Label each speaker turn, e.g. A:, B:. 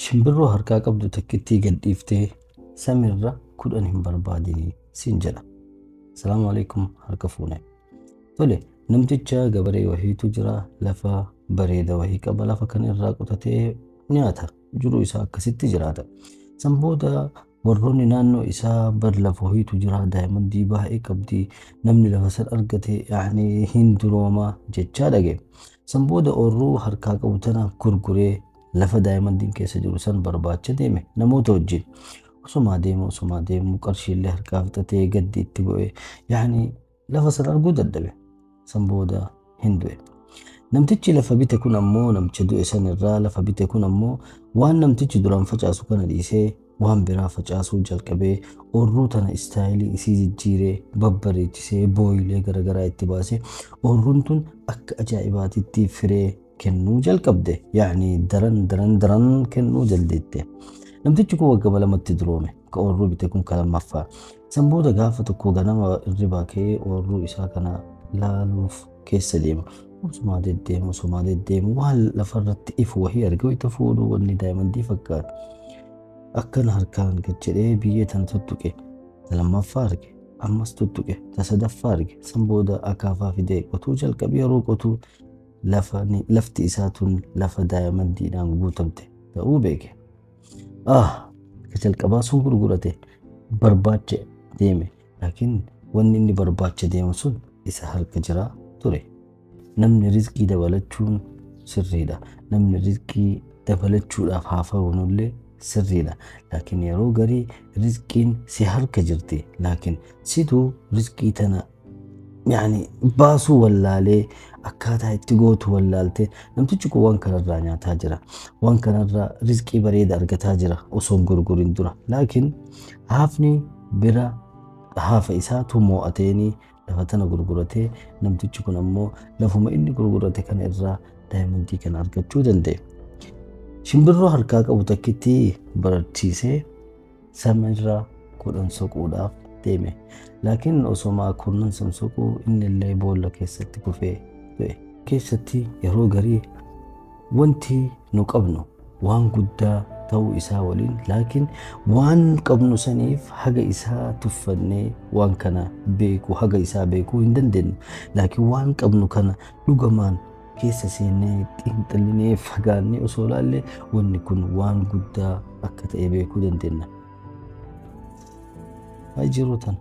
A: Shimbirroo harkaa qabdu takkittii gad dhiiftee samiirra 10 hin barbaadinii siin jedha. Salaamu alaikum, harka fuune. Tole, namticha gabaree wahiitu jira, lafa bareeda wahii qaba, lafa kana irraa qotatee nyaata, jiruu isaa akkasitti jiraata. San booda warroonni naannoo isaa bar lafa wahiitu jira, daayimandii baay'ee qabdi, namni lafa san argate yaani hin duroomaa jechaa dhage. San booda oorruu harkaa qabu tana gurguree lafa daayimandiin keessa jiru san barbaacha deeme namoota wajjin. Osumaa deemu osumaa deemu qarshiillee harkaa fixatee gaddi itti bu'ee yaani lafa san arguu dadhabe. San booda hin du'e. Namtichi lafa bite kun ammoo, namicha du'e san irraa lafa bite kun ammoo, waan namtichi duraan facaasu kana dhiisee waan biraa facaasuu jalqabee, oorruu tana istaayilii isii jijjiiree babbareechisee booyilee garaagaraa itti baasee oorruun tun akka ajaa'ibaatitti firee kennuu jalqabde, yaani daran daran daran kennuu jaldeette. Namtichi kun waggaa 2tti duroome, ka oorruu bite kun ka lammaffaa. San booda gaafa tokko ganama irribaa ka'ee oorruu isaa kana laaluuf keessa deema. Osumaa deddeemu osumaa deddeemu waan lafarratti ifu wahii arge. Wayita fuudhuu wanni daayimandii fakkaata. Akkana harkaan gad jedhee biyyee tana tuttuqe. Ta lammaffaa arge. Ammas tuttuqe. Ta sadaffaa arge. San booda akaafaa fidee qotuu jalqabe. Yeroo qotuu lafti isaa tun lafa daayimandiidhaan guutamte ta'uu beeke. Ah, ka jalqabaa sun gurgurate barbaacha deeme. Laakiin wanni inni barbaacha deemu sun isa harka jira ture. Namni rizqii dabalachuun sirriidha. Namni rizqii dabalachuudhaaf haafa'uunillee sirriidha. Laakiin yeroo garii rizqiin si harka jirti. Laakiin situu rizqii tana yaani baasuu wallaalee akkaataa itti gootu wallaalte. Namtichi kun waan kanarraa nyaataa jira. Waan kanarraa rizqii bareeda argataa jira osoo hin gurgurin dura. Laakiin haafni bira haafa isaatu moo'ateenii lafa tana gurguratee, namtichi kun ammoo lafuma inni gurgurate kana irraa daayimandii kana argachuu danda'e. Shimbirroo harkaa qabu takkitti bararchiisee samiirra 10 soquudhaaf deeme. Laakiin osoma kurnan san soquu inni illee boolla keessatti kufee du'e. Keessatti yeroo garii wanti nu qabnu waan guddaa ta'uu isaa waliin, laakiin waan qabnu saniif haga isaa tuffannee waan kana beeku haga isaa beekuu hin dandeenyu. Laakiin waan qabnu kana dhugamaan keessa seennee xiinxallinee fagaannee osoo ilaalle wanni kun waan guddaa akka ta'e beekuu dandeenya. Haa jiruu tana.